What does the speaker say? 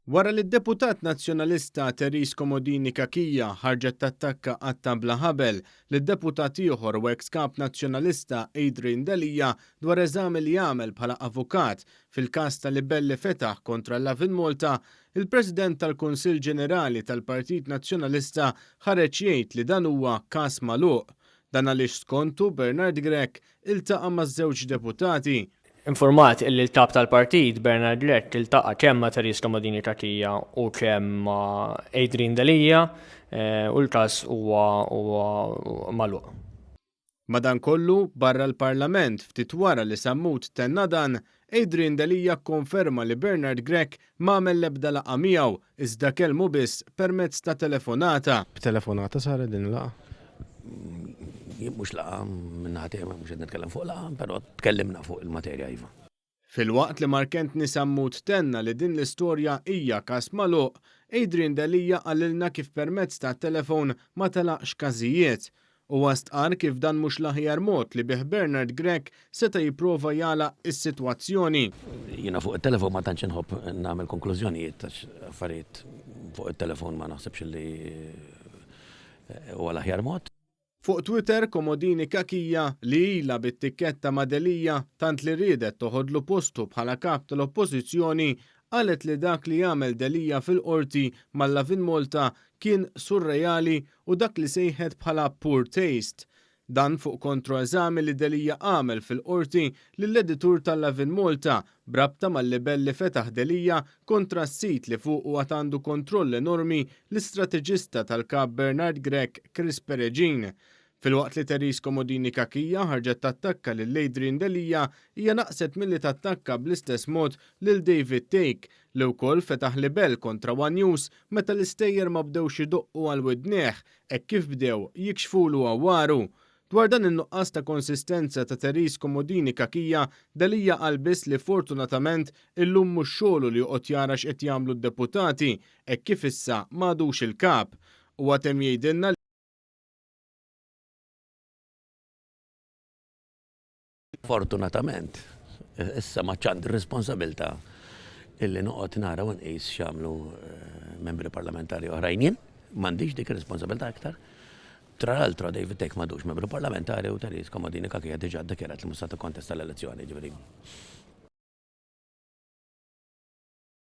Wara li d-deputat Nazzjonalista Therese Comodini Cachia ħarġet tattakka qatta' bla ħabel lid-deputat ieħor u eks Kap Nazzjonalista Adrian Delia dwar eżami li għamel bħala avukat fil-każ ta' libell li fetaħ kontra Lovin Malta, il-President tal-Kunsill Ġenerali tal-Partit Nazzjonalista ħareġ jgħid li dan huwa każ magħluq. Dan għaliex skontu Bernard Grech iltaqa' maż-żewġ deputati. Infurmat illi l-Kap tal-Partit, Bernard Grech, iltaqa' kemm ma' Therese Comodini Cachia u kemm ma' Adrian Delia u l-każ huwa magħluq. Madankollu, barra l-Parlament, ftit wara li Sammut tenna dan, Adrian Delia kkonferma li Bernard Grech m'għamel l-ebda laqgħa miegħu iżda kellmu biss permezz ta' telefonata. B'telefonata saret din il-laqgħa? Jien mhux laqgħa, min-naħa tiegħi mhux qed nitkellem fuq laqgħa, però tkellimna fuq il-materja iva. Filwaqt li Mark Anthony Sammut tenna li din l-istorja hija każ magħluq, Adrian Delia qalilna kif permezz tat-telefon ma telaqx każijiet. Huwa stqarr kif dan mhux l-aħjar mod li bih Bernard Grech seta' jipprova jagħlaq is-sitwazzjoni. Jiena fuq it-telefon ma tantx inħobb nagħmel konklużjonijiet għax affarijiet fuq it-telefon ma naħsibx li huwa l-aħjar mod. Fuq Twitter, Comodini Cachia, li ilha bit-tikketta ma' Delia tant li riedet toħodlu postu bħala Kap tal-Oppożizzjoni, qalet li dak li għamel Delia fil-Qorti mal-Lovin Malta kien surreali u dak li sejħet bħala poor taste. Dan fuq kontroeżami li Delia għamel fil-Qorti lill-editur tal-Lovin Malta b'rabta mal-libell li fetaħ Delia kontra s-sit li fuqu għad għandu kontroll enormi l-istrateġista tal-Kap Bernard Grech Chris Peregin. Filwaqt li Therese Comodini Cachia ħarġet tattakka lil Adrian Delia, hija naqset milli tattakka bl-istess mod lil David Thake, li wkoll fetaħ libell kontra one News meta l-istejjer ma bdewx idoqqu għal widnejh hekk kif bdew jikxfulu għawaru. Dwar dan in-nuqqas ta' konsistenza ta' Therese Comodini Cachia, Delia qal biss li fortunatament illum mhux xogħlu li joqgħod jara x'qed jagħmlu d-deputati hekk kif issa m'għadux il-Kap. Huwa temm jgħidilna li. Fortunatament, issa m'għadx għandi r-responsabilità illi noqgħod nara u nqis x'jagħmlu membri parlamentari oħrajn jien, m'għandix dik ir-responsabilità iktar. Tra l'altro David Thake m'għadux membru parlamentari u Therese Comodini Cachia diġà ddikjarat li mhux se tikkontesta l-elezzjoni, jiġifieri.